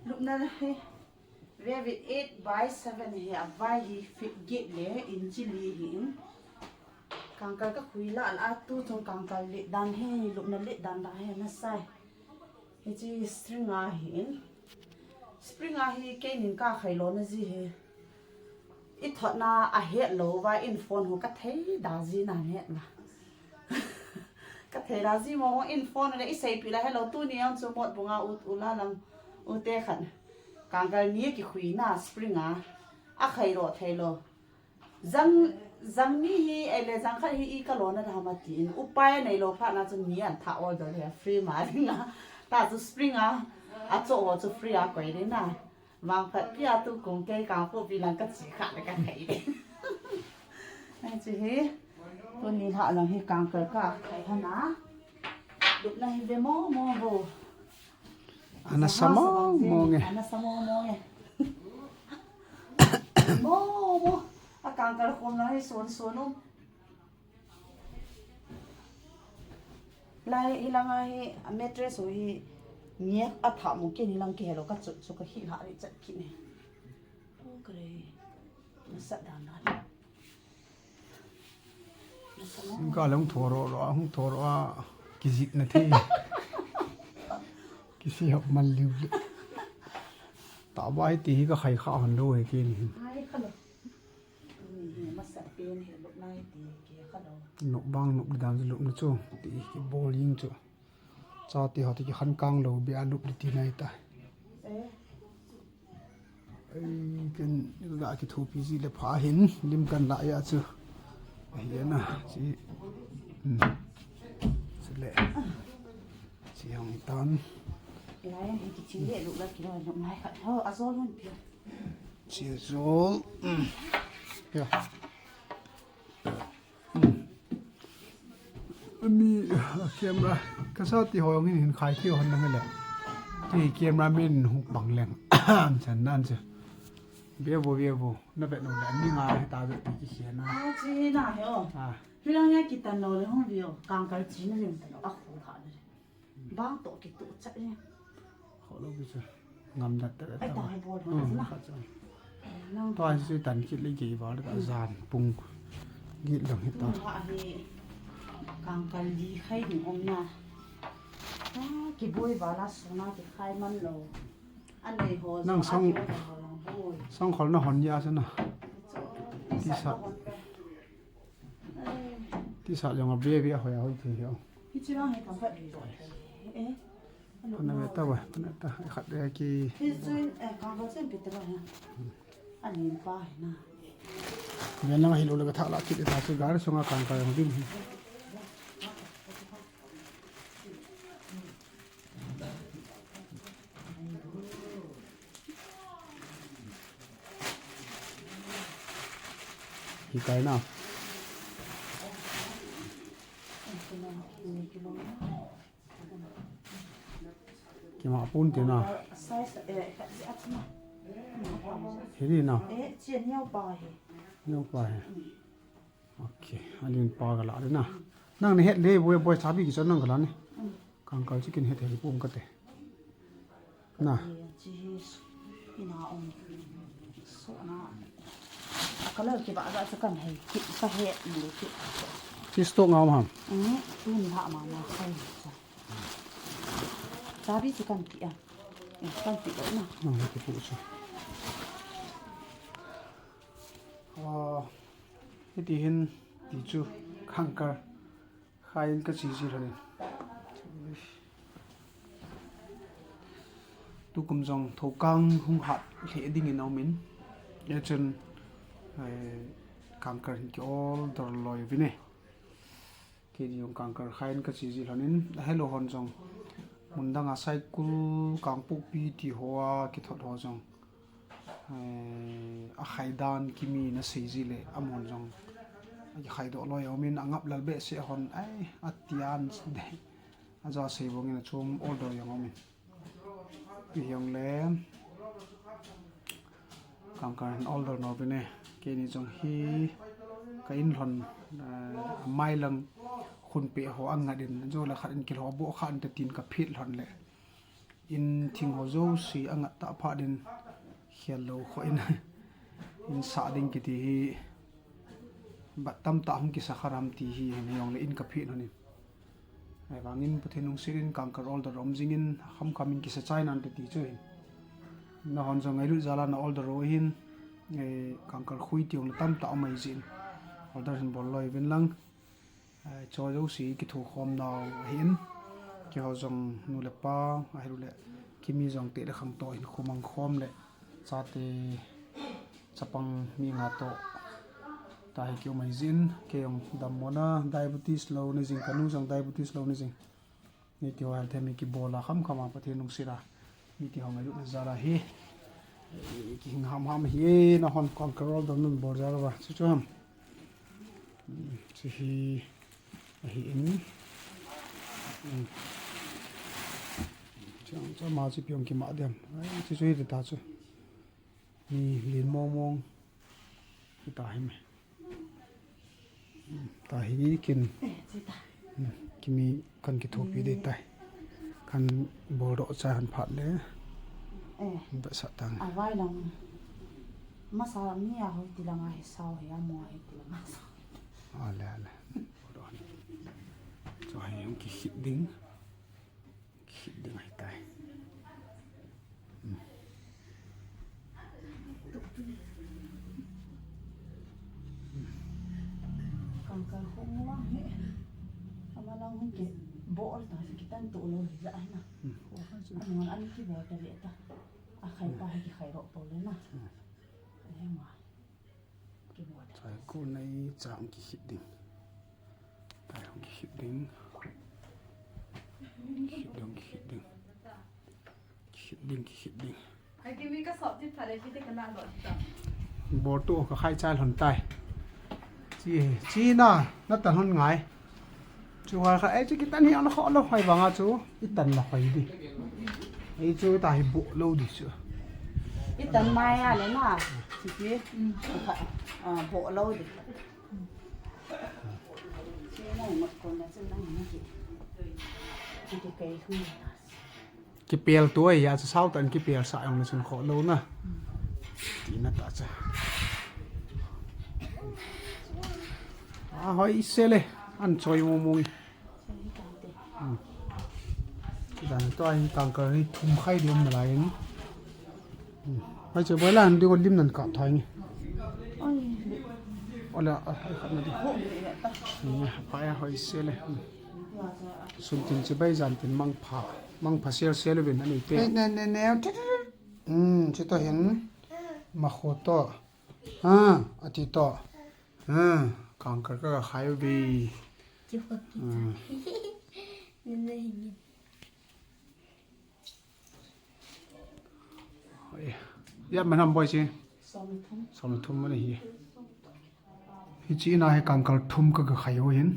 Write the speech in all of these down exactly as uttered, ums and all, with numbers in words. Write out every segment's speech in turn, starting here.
Lupna hi, Revit eight by seven hi, avai hi feet get le inch li hi in. Kangkal kakhui lah lah a tu chung kangkal let dan hi, lupna let dan dan hi nasai. Hiche spring a hi in. Spring a hi keinin kakhai lona ji hi. I thotna ahet lou va in phone ho kathei da ji na het na. Kathei da ji mo in phone le i seipi la hello tuni ang chu Motbung a u, u la lang u te khat. Kangkal ni kikhui na spring a. Akhai lo thei lo. Jang, jang ni hi, ei le jang khat hi i kalona da ham atin. Upai nei lou phat na chu ni an tha order le free ma ding a. Ta chu spring a, acho ho chu free a koi ding na. Vangphat pi a tu kong kei Kangpokpi lang kache kha le kakhai ding. Ai chu hi, tuni lha lang hi kangkal kakhai hana. Lupna hi ve mo mo vo. Ana sa mong mong e. Ana sa mong mong e. Mo mo. A kangkal khom lang hi son son um. Lai hi lang a hi a mattress ho hi nge a tha mo kei ni lang kei lo ka chu chu ka hi la ri chat ki ne. O kare. Sa dan na. Ka long thoro ro, hung thoro a kijit na thei. Kisi hop mal liu le. Ta ba hi ti hi kakhai kha hon lo he kei ni. Ai kha lo. Ni hi masa pen hi lo nai ti ke kha lo. Nok bang nok dan lo na chu ti kibol jing chu. Chate ho te kikhan kang lou bia lup le ti nai ta. Eh. Ei, ken ga kithopi ji le pha hin, lim kan la ya chu. Ahi na, chi. Hmm. Chi le. Chi hong tan. Lai hi kiching le lup la kilo lup nai khat. Ho, ajol hon pia. Chi ajol. Hmm. Ya. Mi, ah, camera, kasa ti ho jong hin, hin khai ti ho nang le. Ti camera man hu bang leng. An chan nan che. Bia bo, bia bo. Na vet no le, ni nga ta vet ti ki sia na. Ah, chi na he o. Ah. Hi lang ya ki tan lo le hong vi o. Kang kal chi na lim tan lo. A khu kha le. Bang to ki tu chat le. Kho lo bi chu. Ngam dat ta. Ai ta ta. Hai bol. Hmm, na. Kha chu. Nang tua hi tan kit le gei val ta jan pung git lang hi ta. Nang ha hi kang kal li khai ding om na. Ah, kiboi vala suna kikhai man lo. Anei ho nang jo, song, a jo ho lang boi. Song khol na hon ya sana. Ti sa. Ai. Ti sa jong a bia bia hoi a hoi thei hi o. Hichi lang hi tam khat hi jo. Eh. Pana me ta ba, pana ta. Khat le ki. Hi chuin, eh, kang ba chen pi ta ba ha. Ani pa hi na. Ve na hi lo le ka tha la ki ta su gar sunga kang ka jong din hi. Hi kai na. Kima pun te na. Hi ri na. Neo pa he. Okay, alin pa ka la le na. Nang ne het le boi boi chabi ki chon nang ka la ne. Kang kal chicken het he pum ka te. Na. Chi hi ina om. So na. A color ki ba ga sa kan he ki ka he ni ki. Chi stock ngam ham. Mm, tu ni ha ma ma khai. Chabi chi kan ti a. Eh, kan ti na. Na ki pu chu. Ah, hiti hin ti chu kang kal. Khai in ka chi ji lhonin. Tukum jong thokang hung hat lheh dingin a umin. Hichun, eh, kang kal hin ki order loi uvin e. Keini jong kang kal khai in ka chi ji lhonin. Ahilou hon jong. Mun danga Saikul, Kangpokpi ti hoa kithot ho jong. Eh, akhai dan kimi na sei ji le, amahon jong. Akhai doh loi a umin angap lal behseh hon, ai, atian de. Aja sei bangin achom order jong umin. Pi jong le, kang kal hin order nau uvin e. Keini jong hi, ka in lhon, eh, amai lang khun pe ho angat in, jo le khat in kilho bo khat in te tin ka phit lhon le. In thing ho jouse angat tah phat in khel lou kho in, in sah ding kiti hi bat tamtah hung kisa kha ram ti hi hin jong le in ka phin hon in. Ahivangin Pathen lungset in kangkal order um jing in, khamkham in kisa chai nante ti chu hin. Nahon jong ngailut jal a na order u hin, eh, kangkal khui ti jong le tamtah um ahi jeh in order hin bol loi uvin lang. Eh, cho jouse kithokhom nau ahin, keiho jong nu le pa, ahilou le Kimi jong teh le khang toh hin khomang khom le chate chapang mi nga toh tahi kium ahi jeh in, kei jong dammo na diabetes lou na jing, kanu jong diabetes lou na jing. Hiti ho health camp hi kibol a khamkham a Pathen lungset a, hiti ho ngailutna jal a hi, eh, kihing hamham hi, nahon kangkal order nabol jal uva, chuchu ham. Hmm, chu hi ahi in. Hmm. Chuchu ama chu ipi hung kimah dem. Ai, chuchu hiti ta chu. Mi len mong mong. Hita hi me. Hmm, tahi kin. Hmm, Kimi kan kithopi ding tai. Kan bol doh chai hon phat le. Eh. Vetsah tang. Avai lang. Masa mi a hoi ti lang a hi sao hi a mo a hi ti lang a sao. Ale, ale. Cho hi hung kikhit ding. Kikhit ding ahi tai. Hmm. Kangkal hung vang hi. Ama lang hung kibol ta, kitan to lou hi ja na. Hmm. Ama lang an kibol ta le ta. A khai pa hi kikhai ro to le na. Hmm. He ma. Chai ko nei chang kikhit ding. Chai hung kikhit ding. Kikhit ding, kikhit ding. Kikhit ding, kikhit ding. Bol to ka khai chai lhon tai. Chi, chi na, natan lhon ngai. Chu hal kha, eh, chu kitan hi ana kho lou, hoi vang a chu, itan la hoi di. Eh, chu ta hi boh lou di chu. Itan mai a le na, chu ki, kha, ah, boh lou di. Chu na ngot kon na chu na ni ki. Chu ki kai hu. Kipel tu ahi a chu sao tan kipel sah jong le chun kho lou na. Tina ta cha. A hoi se le, an choi mo mo. Hmm. Dan to ahi kangkal hi thum khai di um nalai in. Hmm. Hai che boi la an di ko lim nan kap thai ni. Ola, a, hai kap na di. Ni, pa ya hoi se le. Hmm. Sun tin chibai jan tin mangpha, mangpha sel sel uvin anei te. Ne, ne, ne, ne. Hmm, chu to hin. Makho to. Ha, ati to. Ha, kangkal ka khai uve. Chu ko ki cha. Hmm. Ne, ne, ne. Oi. Ya, man ham boi chi. Som le thum. Som le thum man hi. Hichi na hi kangkal thum ka, ka khai u hin.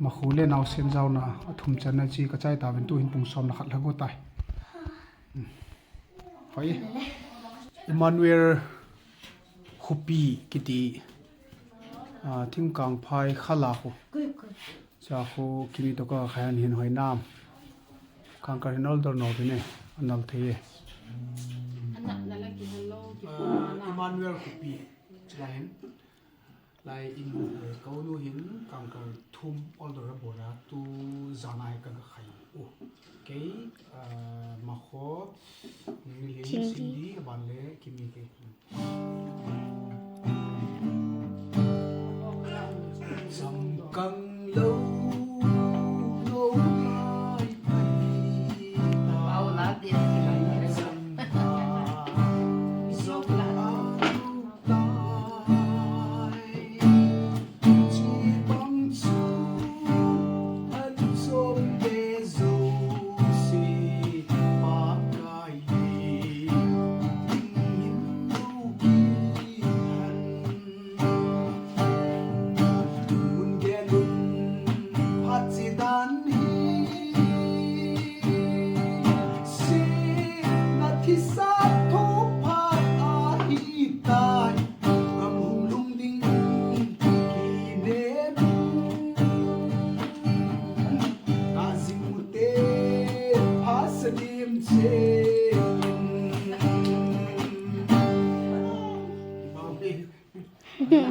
Makho le naosen jaona a thum channa chi ka chai tauvin tu hin pung som le khat lha go tai. Hmm. Hoi. Emmanuel khopi kiti, ah, thingkang phai khala khu. Cha khu Kimi to ka khai an hin hoi nam. Kangkal hin order nau te ne, anal thei e. Ana, na la ki hello, ki Ah, pa na. Emmanuel khopi. Chila hin. Lai in, eh, kau nu hin kangkal thum order abol a tu jan a hi ka, ka khai u. Kei, ah, Makho, Nilhing, Cindy. Cindy, aban le Kimi kei. Changkang lou, lou lai pai ta. Pau la dia. Changkang lou.